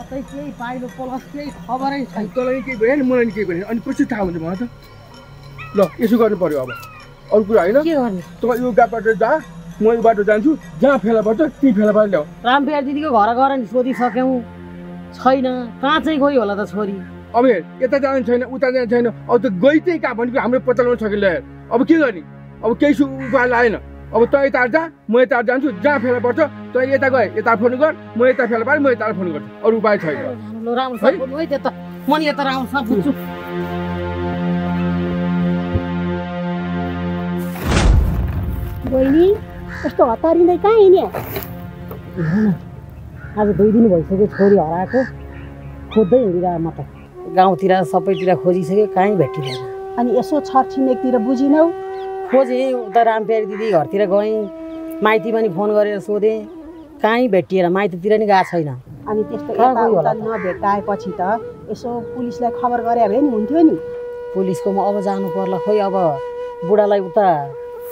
कतै केही pilo plus केही खबरै छैन। तँलाई केही भयो नि मलाई नि केही भयो अनि कसरी थाहा हुन्छ मलाई त ल यसो गर्नु पर्यो अब अरू कुरा होइन के गर्ने तँ यो बाटो जा म यो बाटो जान्छु जहाँ फेला पर्छ त्यही फेला पारेर ल्याऊ रामबिहार दिदीको घर गएर नि सोधिसक्यौँ छैन कहाँ चाहिँ गयो होला त छोरी अब यता जाने छैन उता जाने छैन अब त गइ चाहिँ कहाँ भनेको हाम्रो पत्ता लगाउन सकिन्छ अब के गर्ने अब केही उपाय लागेन अब तँ यता जा म यता जान्छु जहाँ फेला पर्छ तँ यता गए यता फोन गर म यता फेला पारेँ म यता फोन गर्छु अरू उपाय छैन राम्रोसँग बोल्नु है त्यो त म नि यता राम्रोसँग बुझ्छु बहिनी कस्तो हतारिँदै कहाँ हिँड्यो आज 2 दिन भइसक्यो छोरी हराएको खोज्दै हिँडिरह म त गाउँतिर सबैतिर खोजिसक्यो कहीँ भेटिँदैन अनि यसो छरछिमेकतिर बुझिनौ खोजेँ उता रामप्यारी दिदी घरतिर गएँ माइती पनि फोन गरेर सोधेँ कहीँ भेटिएन माइतीतिर नि गएको छैन अनि त्यस्तो यताउता नभेटाएपछि त यसो पुलिसलाई खबर गरे भए नि हुन्थ्यो नि पुलिसकोमा अब जानु पर्ला खोइ अब बुढालाई उता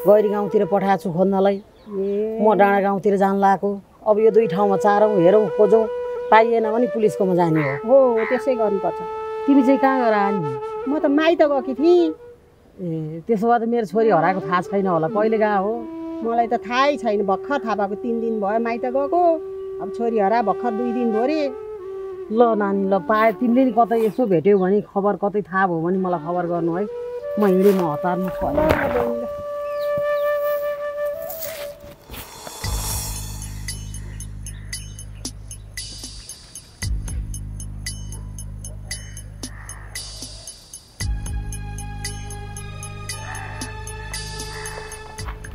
गैरी गाउँतिर पठाएको छु खोज्नलाई म डाँडा गाउँतिर जान लागेको अब यो 2 ठाउँमा चारौँ हेरौँ खोजौँ पाइएन भने पुलिसकोमा जाने हो त्यसै गर्नुपर्छ तिमी चाहिँ कहाँ गएर आनी म त माइत गएकी थिएँ ए त्यसो भए त मेरो छोरी हराएको थाहा छैन होला कहिले गएको हो मलाई त थाहै छैन भर्खर थाहा भएको 3 दिन भयो माइत गएको अब छोरी हरा भर्खर 2 दिन भयो रे ल नानी ल पाए तिमीले नि कतै यसो भेट्यौ भने खबर कतै थाहा भयो भने मलाई खबर गर्नु है म हिँडेँ म हतार्नु पर्यो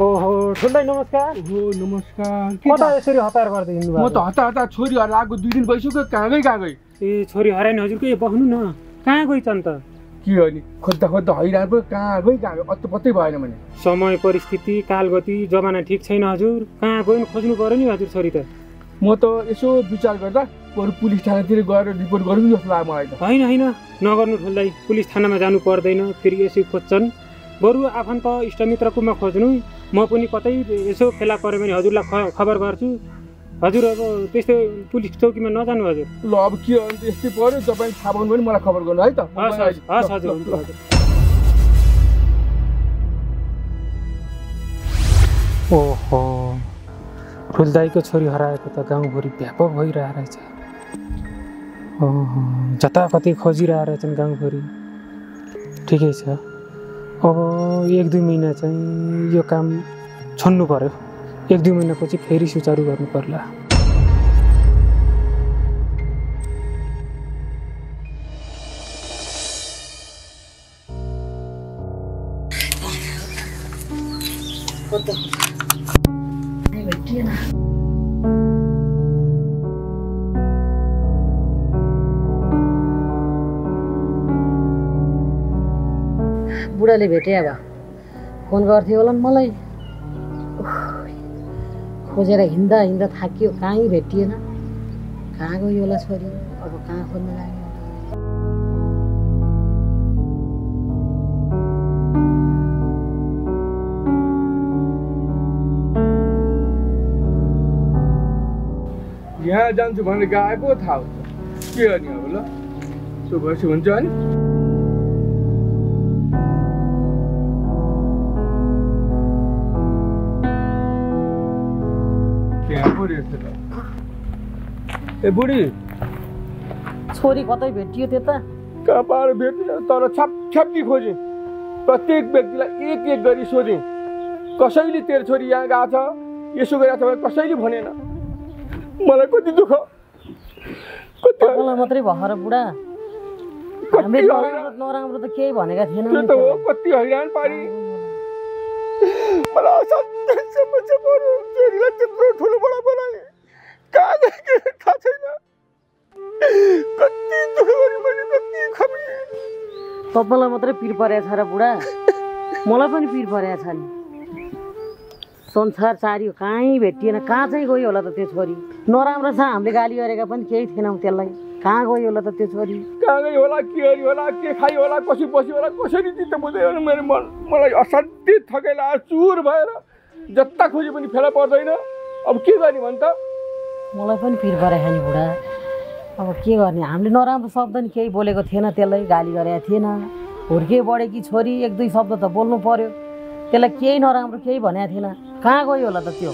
ओहो ठुलै नमस्कार हो नमस्कार कता यसरी हतार गर्दै हिँड्नु म त हतार छोरी हराएको 2 दिन भइसक्यो कहाँ गई ए छोरी हराइन हजुरको ए बस्नु न कहाँ गई त के हो नि खोज्दा हैरान पो कहाँ गई अत्तो पत्तै भएन भने समय परिस्थिति कालगति जमाना ठिक छैन हजुर कहाँ गयो खोज्नु पर्यो नि हजुर छोरी त म त यसो विचार गर्दा बरु पुलिस थानातिर गएर रिपोर्ट गरौँ जस्तो लाग्यो मलाई त होइन नगर्नु ठुलै पुलिस थानामा जानु पर्दैन फेरि यसै खोज्छन् बरु आफन्त इष्टमित्रकोमा खोज्नु म पनि कतै यसो फेला पऱ्यो भने हजुरलाई खबर गर्छु हजुर अब त्यस्तै पुलिस चौकीमा नजानु हजुर ल अब के हो यस्तै पर्यो तपाईँ थाहा पाउनु भने मलाई खबर गर्नु है त हस् हजुर ओहो फुलदाईको छोरी हराएको त गाउँभरि व्यापक भइरहेको रहेछ ओहो जताकतै खोजिरहेको रहेछन् गाउँभरि ठिकै छ अब 1-2 महिना चाहिँ यो काम छोड्नु पर्यो 1-2 महिनापछि फेरि सुचारू गर्नु पर्ला बुढाले भेटे अब फोन गर्थ्यो होला नि मलाई खोजेर हिँड्दा थाकियो कहीँ भेटिएन कहाँ गयो होला छोरी अब कहाँ खोज्न लाग्यो यहाँ जान्छु भनेर गएको थाहा हुन्छ के गर्ने अब ल त्यो भएपछि हुन्छ अनि ए बुढी छोरी कतै भेटियो त्यता कहाँ पाएर भेट्यो तर छ्याप्की खोजेँ प्रत्येक व्यक्तिलाई एक गरी सोधेँ कसैले तेरो छोरी यहाँ गएको छ यसो गरेको छ कसैले भनेन मलाई कति दुःख मलाई मात्रै भएर बुढा नराम्रो त केही भनेका थिएन त्यो त हो कति हैरान पारी मलाई असाध्यै समस्या पर्यो छोरीलाई त्यत्रो ठुलो बडा बनाएँ कहाँ गएको थाहा छैन कति दुःख गरेँ मैले कति खमेँ तपाईँलाई मात्रै पिर परेको छ र बुढा मलाई पनि पिर परेको छ नि संसार चारियो कहीँ भेटिएन कहाँ चाहिँ गयो होला त त्यो छोरी नराम्रो छ हामीले गाली गरेका पनि केही थिएनौँ त्यसलाई कहाँ गयो होला त त्यो छोरी कहाँ गयो होला के गरी होला के खायो होला कसरी बस्यो होला कसरी चित्त बुझ्यो होला मेरो मन मलाई असाध्यै थकाइ लाग्यो चुर भएर जता खोजे पनि फेला पर्दैन अब के गर्ने भन् त मलाई पनि पिर परेको नि बुढा अब के गर्ने हामीले नराम्रो शब्द नि केही बोलेको थिएन त्यसलाई गाली गरेको थिएन हुर्के बढेकी छोरी एक दुई शब्द त बोल्नु पर्यो त्यसलाई केही नराम्रो केही भनेको थिएन कहाँ गयो होला त त्यो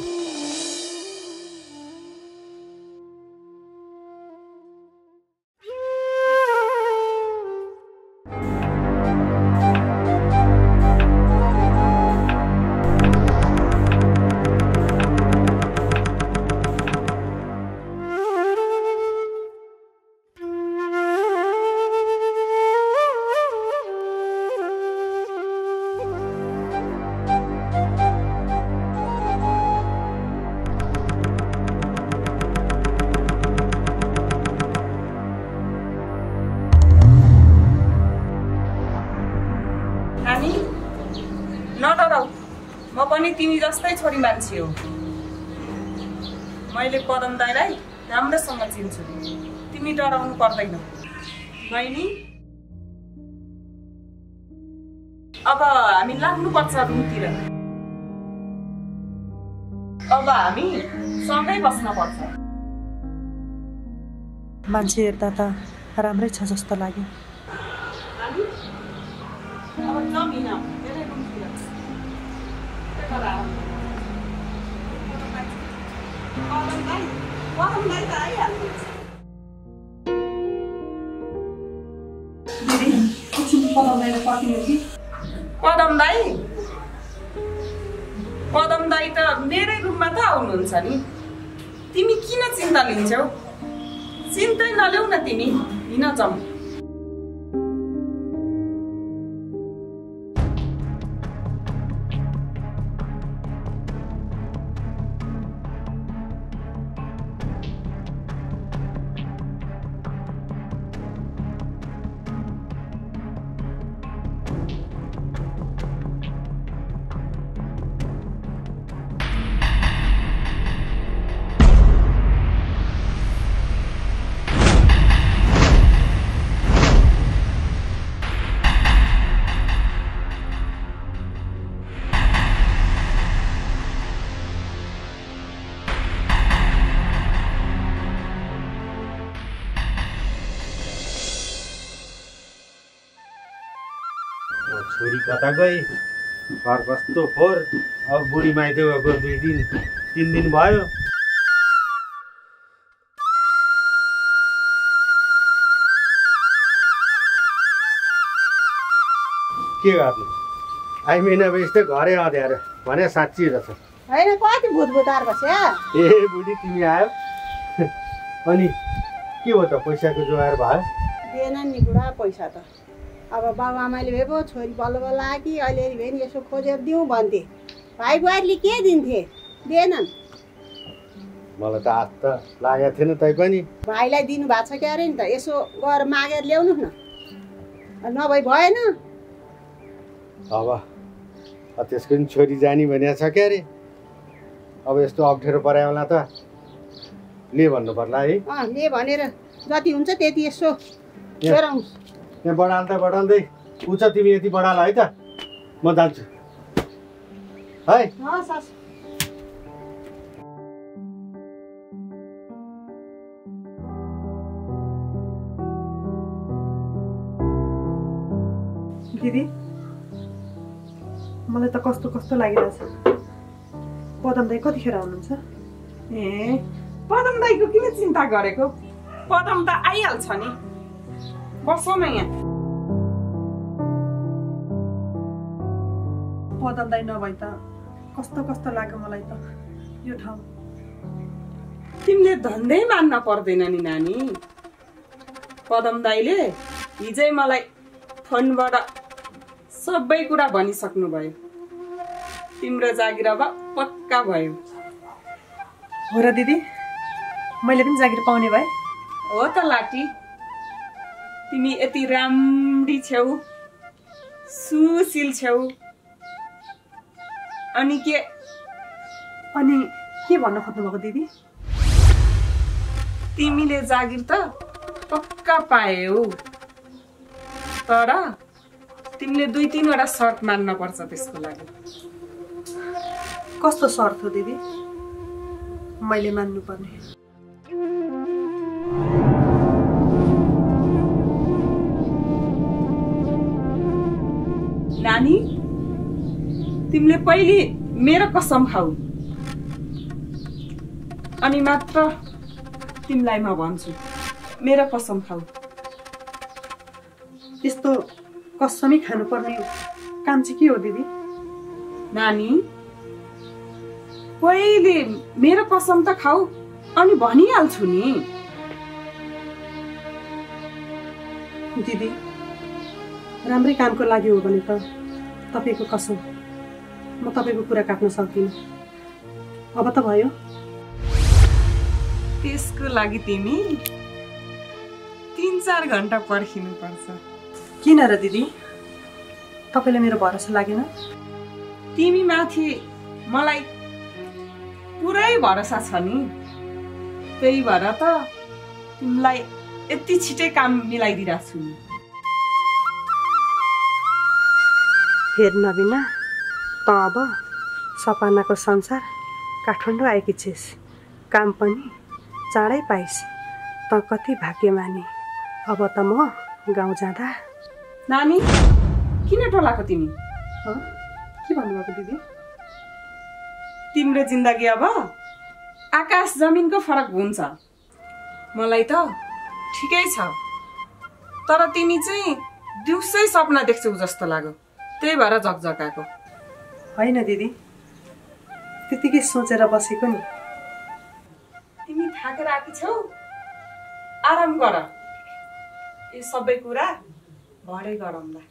नडराउ म पनि तिमी जस्तै छोरी मान्छे हो मैले पदम दाइलाई राम्रोसँग चिन्छु तिमी डराउनु पर्दैन बहिनी अब हामी लाग्नुपर्छ रुमतिर अब हामी सँगै बस्न पर्छ मान्छे हेर्दा त राम्रै छ जस्तो लाग्यो अब जमिन धेरै रुमतिर पदम दाई त मेरै रुममा त आउनुहुन्छ नि तिमी किन चिन्ता लिन्छौ चिन्तै नल्याउ न तिमी हिँड जाऊ छोरी कता गई घर कस्तो फोहोर अब बुढी माइती गएको 2 दिन 3 दिन भयो के गर्नु आइमेन अब यस्तै घरै अँध्यारो भने साँच्ची रहेछ होइन कति भुतभुतार बस्या ए बुढी तिमी आयो अनि के हो त पैसाको जोगार भयो दिएन नि बुढा पैसा त अब बाबुआमाले भए पो छोरी बल्ल बल्ल आकी अलिअलि भए नि यसो खोजेर दिउँ भन्थे भाइ बुहारीले के दिन्थे दिएनन् मलाई त हात त लागेको थिएन तै पनि भाइलाई दिनु भएको छ क्या अरे नि त यसो गएर मागेर ल्याउनु न नभए भएन अब त्यसको नि छोरी जानी भनेको छ क्या अरे अब यस्तो अप्ठ्यारो परायो होला त ले भन्नु पर्ला है ले भनेर जति हुन्छ त्यति यसो हेराउँछ यहाँ बढाल्दै उच्च तिमी यति बढाल है त म जान्छु है दिदी मलाई त कस्तो कस्तो लागिरहेछ पदम दाई कतिखेर आउनुहुन्छ ए पदम दाईको किन चिन्ता गरेको पदम त आइहाल्छ नि बसौँ न यहाँ पदम दाई नभए त कस्तो कस्तो लाग्यो मलाई त यो ठाउँ तिमीले धन्दै मान्न पर्दैन नि नानी पदम दाईले हिजै मलाई फोनबाट सबै कुरा भनिसक्नु भयो तिम्रो जागिर अब पक्का भयो हो र दिदी मैले पनि जागिर पाउने भए हो त लाटी तिमी यति राम्री छेउ सुशील छेउ अनि के भन्न खोज्नु भएको दिदी तिमीले जागिर त पक्का पायौ तर तिमीले 2-3 वटा शर्त मान्न पर्छ त्यसको लागि कस्तो शर्त हो दिदी मैले मान्नु पर्ने तिमीले पहिले मेरो कसम खाऊ, अनि मात्र तिमीलाई म भन्छु। मेरो कसम खाऊ। यस्तो कसमै खानुपर्ने काम चाहिँ के हो दिदी? नानी, पहिले मेरो कसम त खाऊ, अनि भनिहाल्छु नि। दिदी राम्रै कामको लागि हो भने त तपाईँको कसम म तपाईँको कुरा काट्न सक्दिनँ। अब त भयो। त्यसको लागि तिमी 3-4 घन्टा पर्खिनु पर्छ। किन र दिदी? तपाईँलाई मेरो भरोसा लागेन? तिमी माथि मलाई पुरै भरोसा छ नि, त्यही भएर त तिमीलाई यति छिटै काम मिलाइदिरहेको छु नि। हेर नबिना, त अब सपनाको संसार काठमाडौँ आएकी छिस्, काम पनि चाँडै पाइस्। त कति भाग्यमानी। अब त म गाउँ जाँदा। नानी, किन टोलाको तिमी? के भन्नुभएको दिदी? तिम्रो जिन्दगी अब आकाश जमिनको फरक हुन्छ। मलाई त ठिकै छ, तर तिमी चाहिँ दिउँसै सपना देख्छौ जस्तो लाग्यो, त्यही भएर झकझकाएको। होइन दिदी, त्यतिकै सोचेर बसेको नि। तिमी थाकेर आएकी छौ, आराम गर। यो सबै कुरा भरे गरौँला।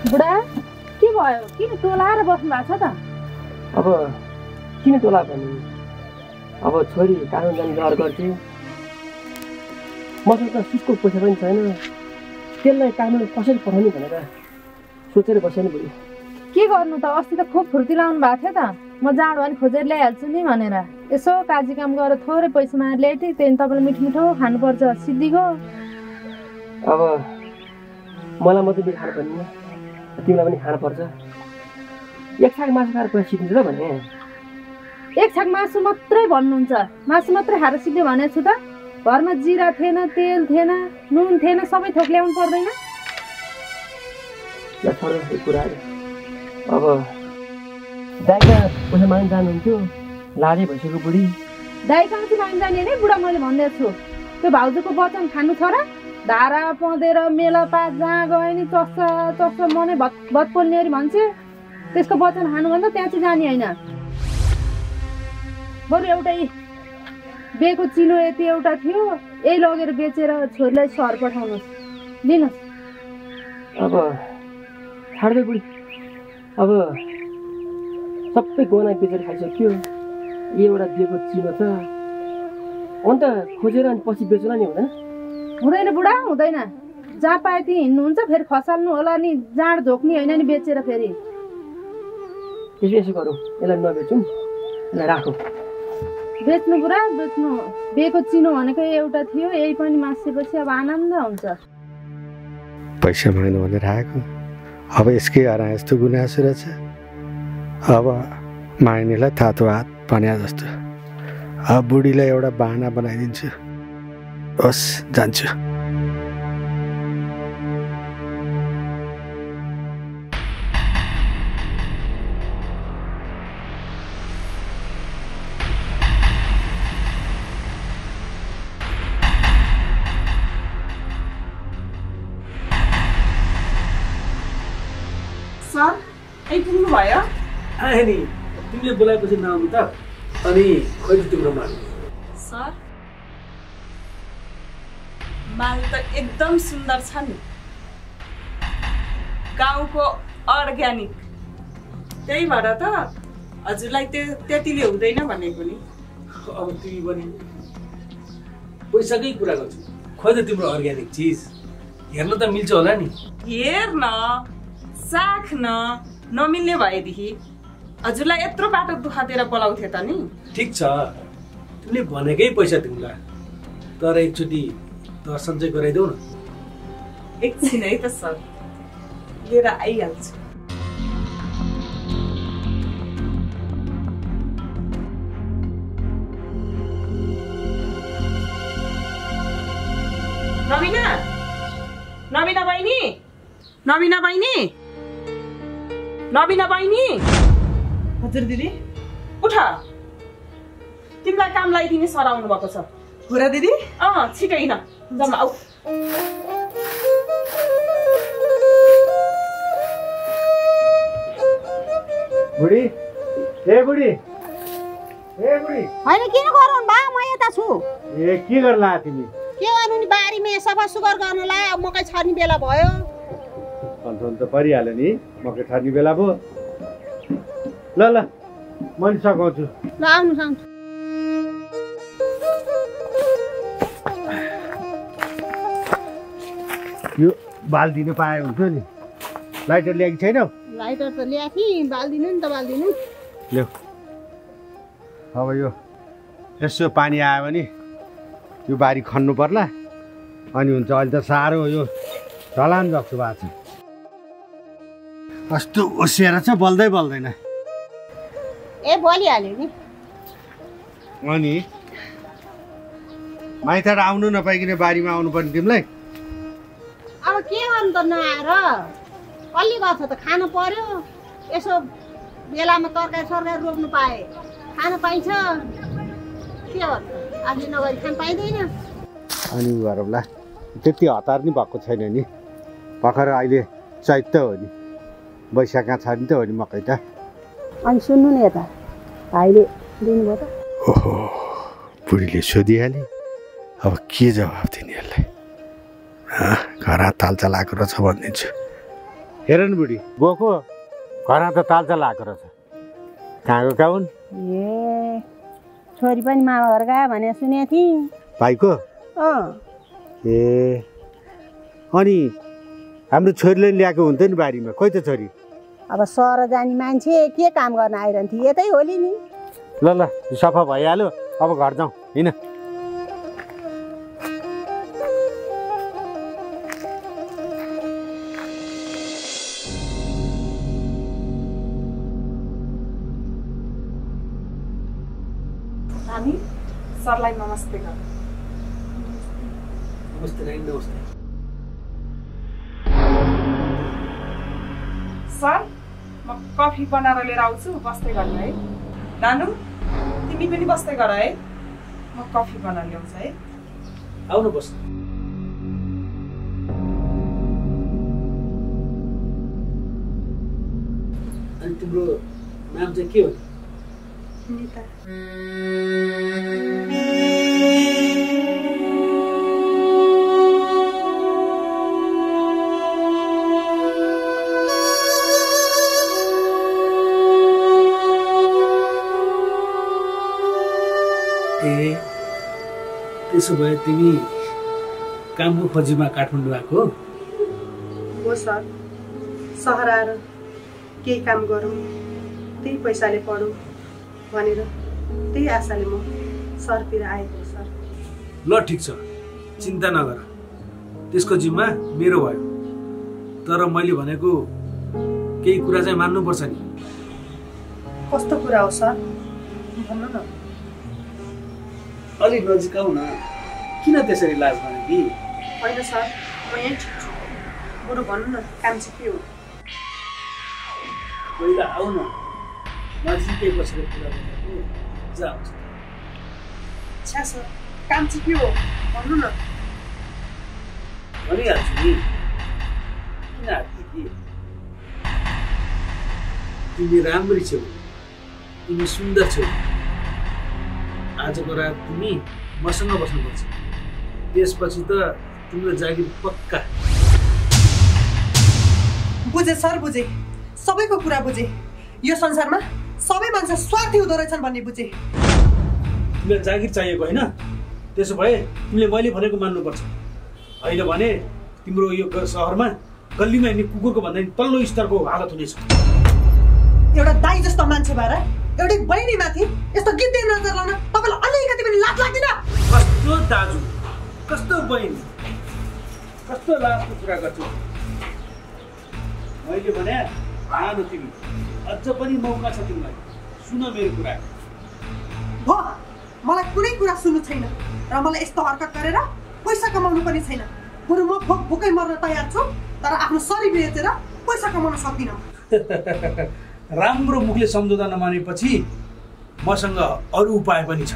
बुढा के भयो? किन टोलाएर बस्नु भएको छ त? अब किन टोला भन्नु? अब छोरी कानुन जाने डर गर्थ्यो, मसँग त सुसको पैसा पनि छैन, त्यसलाई कानुन कसरी पठाउने भनेर सोचेर बसेन बुढी। के गर्नु त, अस्ति त खुब फुर्ती लाउनु भएको थियो त, म जाँड भने खोजेर ल्याइहाल्छु नि भनेर। यसो काजी काम गरेर थोरै पैसा मारेर ल्याएको थिएँ, त्यहाँदेखि तपाईँले मिठो मिठो खानुपर्छ सिद्धिको। अब मलाई मात्रै बिहे खानु पर्ने, तिमीलाई पनि खानुपर्छ। एक छाक मासु खाएर पैसा सिद्धिन्छ त भने? एक छाक मासु मात्रै भन्नुहुन्छ? मासु मात्रै खाएर सिद्धि भनेको छु त? घरमा जिरा थिएन, तेल थिएन, नुन थिएन, सबै थोक ल्याउनु पर्दैन? कुराहरू अब दाइका पैसा माग्न जानुहुन्थ्यो, लाडे भइसक्यो बुढी। दाइ कहाँ चाहिँ माग्न जाने नि बुढा? मैले भनिदिएको छु, त्यो भाउजूको वचन खानु छ र? धारा पँधेर मेलापात जहाँ गयो नि चस्सा चस्सा मनै भत पोल्नेरी भन्छ, त्यसको वचन खानुभन्दा त्यहाँ चाहिँ जाने होइन। बरु एउटै बेको चिनो यति एउटा थियो, यही लगेर बेचेर छोरीलाई सहर पठाउनुहोस्, लिनुहोस्। अब छाड्दै बुढी, अब सबै गहना बेचेर खाइसक्यो, एउटा दिएको चिनो छ, अन्त खोजेर अनि पछि बेच्नु नि हुँदैन? हुँदैन बुढा, हुँदैन। जहाँ पाए त्यहीँ हिँड्नुहुन्छ, फेरि खसाल्नु होला नि, जाँड झोक्ने होइन नि बेचेर फेरि। यसो गरौँ, यसलाई नबेचौँ, यसलाई राखौँ। बेच्नु बुढा, बेच्नु। बेको चिनो भनेको एउटा थियो, यही पनि मासेपछि अब आनन्द हुन्छ। पैसा माग्नु भनेर आएको, अब यसकै हरा यस्तो गुनासो रहेछ। अब माग्नेलाई तातो हात भन्या जस्तो। अब बुढीलाई एउटा बाहना बनाइदिन्छु। होस्, जान्छु। सर, आइपुग्नु भयो? आए नि, तिमीले बोलाएपछि नआउनु त? अनि खोइ तिम्रो माल? सर, माल त एकदम सुन्दर छ नि, गाउँको अर्ग्यानिक, त्यही भएर त हजुरलाई त्यतिले हुँदैन भनेको नि। अब तिमी पनि पैसाकै कुरा गर्छु खोइ त तिम्रो अर्ग्यानिक चिज हेर्न त मिल्छ होला नि हेर न साख न नमिल्ने भएदेखि हजुरलाई यत्रो बाटो दुःख दिएर बोलाउँथे त नि ठिक छ तिमीले भनेकै पैसा तिमीलाई तर एकचोटि दर्शन चाहिँ गराइदेऊ न एकछिन है त सर लिएर आइहाल्छु नवीना नवीना बहिनी नवीना बहिनी नवीना बहिनी हजुर दिदी उठ तिमीलाई काम लगाइदिने सर आउनु भएको छ हो र दिदी छिटै न जाम आऊ बुढी ए बुढी होइन किन गरौँ बा म यता छु ए के गर्ला तिमी के गर्नु नि बारीमा सफा सुगर गर्नुलाई अब मकै छर्ने बेला भयो कन्ट्रोल त परिहाल्यो नि मकै छर्ने बेला भयो ल ल मैले सघाउँछु ल आउनुहोस् आउनुहोस् यो बाल्दिनु पाए हुन्थ्यो नि लाइटर ल्याएको छैनौ लाइटर त ल्याएको थिएँ बाल्दिनु नि त बाल्दिनु ल्याऊ अब यो यसो पानी आयो भने यो बारी खन्नु पर्ला अनि हुन्छ अहिले त साह्रो यो ढलान जस्तो भएको छ कस्तो ओसिएर चाहिँ बल्दै बल्दैन ए बोलिहाल्यो नि अनि माइतबाट आउनु नपाइकन बारीमा आउनु पर्ने तिमीलाई अब के गर्नु त नआएर कसले गर्छ त खानु पर्यो यसो बेलामा तरकारी सरकारी रोप्नु पाए खानु पाइन्छ के गर्नु आफूले नगरी खानु पाइँदैन अनि गरौँला त्यति हतार नि भएको छैन नि भर्खर अहिले चैत त हो नि वैशाखमा छ नि त हो नि मकै त अनि सुन्नु नि यता भाइले दिनुभयो त ओहो बुढीले सोधिहाले अब के जवाब दिने यसलाई घर तालचा लगाएको रहेछ भनिदिन्छु हेर नि बुढी गएको घर त तालचा लगाएको रहेछ कहाँको कहाँ हुन् ए छोरी पनि मामा घर गयो भने सुनेको थिएँ भाइको ए अनि हाम्रो छोरीले ल्याएको हुन्थ्यो नि बारीमा खोइ त छोरी अब सर जाने मान्छे के काम गर्न आइरहन्थ्यो यतै होली नि ल ल सफा भइहाल्यो अब घर जाउँ हिँड हामी सरलाई नमस्ते गर नमस्ते नानी नमस्ते सर म कफी बनाएर लिएर आउँछु बस्दै गर्नु है नानु तिमी पनि बस्दै गर है म कफी बनाएर ल्याउँछु है आउनु बस अनि तिम्रो नाम चाहिँ के हो निता ए त्यसो भए तिमी कामको खोजीमा काठमाडौँ आएको हो सर सहर आएर केही काम गरौँ त्यही पैसाले पढौँ भनेर त्यही आशाले म सरतिर आएको सर ल ठिक छ चिन्ता नगर त्यसको जिम्मा मेरो भयो तर मैले भनेको केही कुरा चाहिँ मान्नुपर्छ नि कस्तो कुरा हो सर भन्नु न अलिक नजिक आऊ न किन त्यसरी लाज भने कि होइन सर म यहीँ ठिक छु बरु भन्नु न काम चाहिँ के हो पहिला आऊ न नजिकै बसेर कुरा गर्नु मजा आउँछ अच्छा सर काम चाहिँ के हो भन्नु न भनिहाल्छु नि किन हात्ने कि तिमी राम्री छेउ तिमी सुन्दर छेउ आजको रात तिमी मसँग बस्नुपर्छ त्यसपछि त तिम्रो जागिर पक्का बुझे सर बुझे सबैको कुरा बुझे यो संसारमा सबै मान्छे स्वार्थी हुँदो रहेछन् भन्ने बुझे तिमीलाई जागिर चाहिएको होइन त्यसो भए तिमीले मैले भनेको मान्नुपर्छ, होइन भने तिम्रो यो सहरमा गल्लीमा हिँड्ने कुकुरको भन्दा तल्लो स्तरको हालत हुनेछ। एउटा दाइ जस्तो मान्छे भएर एउटै बहिनीमाथि यस्तो गिद्धे नजर लाउन तपाईँलाई अलिकति पनि लाज लाग्दैन? कस्तो दाजु, कस्तो बहिनी, कस्तो लाजको कुरा गर्छु। मैले भने आनु तिमी, अझ पनि मौका छ तिमीलाई, सुन मेरो कुरा। हो, मलाई कुनै कुरा सुन्नु छैन र मलाई यस्तो हरकत गरेर पैसा कमाउनु पनि छैन। बरु म भोकै मर्न तयार छु, तर आफ्नो शरीर बेचेर पैसा कमाउन सक्दिनँ। राम्रो मुखले सम्झौता नमानेपछि मसँग अरू उपाय पनि छ।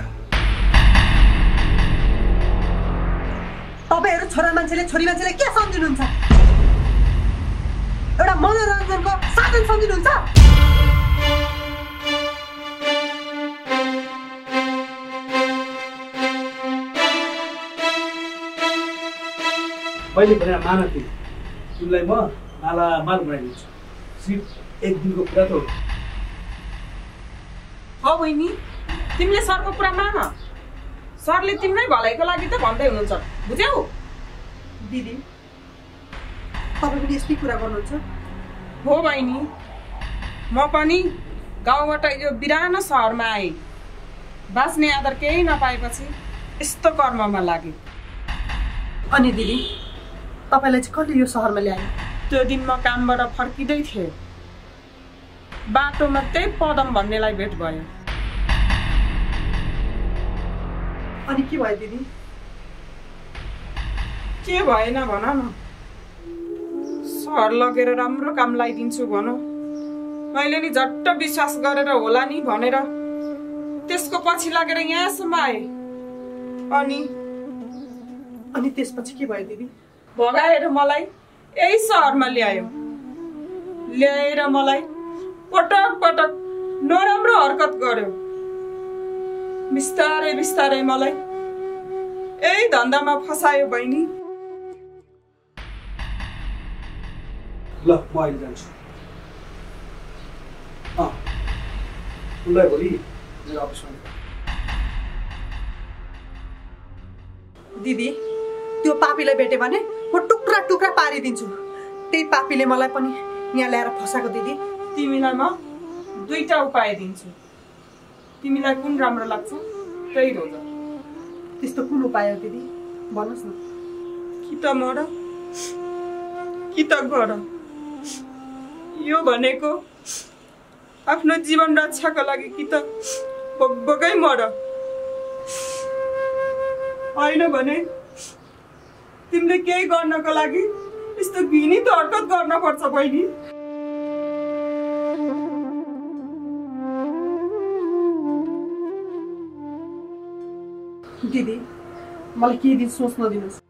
तपाईँहरू छोरा मान्छेले छोरी मान्छेले के सम्झिनुहुन्छ? एउटा मनोरञ्जनको साधन सम्झिनुहुन्छ? मैले भने मान तिमीलाई म मालामाल बनाइदिन्छु। सिर्फ एक दिनको कुरा त हो बहिनी, तिमीले सरको कुरा मान। सरले तिम्रै भलाइको लागि त भन्दै हुनुहुन्छ, बुझ्यौ? दिदी, तपाईँ पनि यस्तै कुरा गर्नुहुन्छ? हो बहिनी, म पनि गाउँबाट यो बिरानो सहरमा आएँ। बाँच्ने आधार केही नपाएपछि यस्तो कर्ममा लागेँ। अनि दिदी, तपाईँलाई चाहिँ कसले यो सहरमा ल्यायो? त्यो दिन म कामबाट फर्किँदै थिएँ, बाटोमा त्यही पदम भन्नेलाई भेट भयो। अनि के भयो दिदी? के भएन भन न। सहर लगेर राम्रो काम लगाइदिन्छु भन, मैले नि झट्ट विश्वास गरेर होला नि भनेर त्यसको पछि लागेर यहाँसम्म आएँ। अनि त्यसपछि के भयो दिदी? भगाएर मलाई यही सहरमा ल्याएर मलाई पटक पटक नराम्रो हरकत गर्यो। बिस्तारै बिस्तारै मलाई यही धन्दामा फसायो बहिनी। ल म अहिले जान्छु। उसलाई भोलि मेरो अफिसमा। दिदी, त्यो पापीलाई भेट्यो भने म टुक्रा टुक्रा पारिदिन्छु। त्यही पापीले मलाई पनि यहाँ ल्याएर फसाएको। दिदी, तिमीलाई म दुईटा उपाय दिन्छु, तिमीलाई कुन राम्रो लाग्छ त्यही रोज। त्यस्तो कुन उपाय हो दिदी, भन्नुहोस् न। कि त मर कि त गर। यो भनेको आफ्नो जीवन रक्षाको लागि कि त बगै मर, होइन भने तिमीले केही गर्नको लागि यस्तो घृणित हरकत गर्न पर्छ बहिनी। दिदी, मलाई केही दिन सोच्न दिनुहोस्।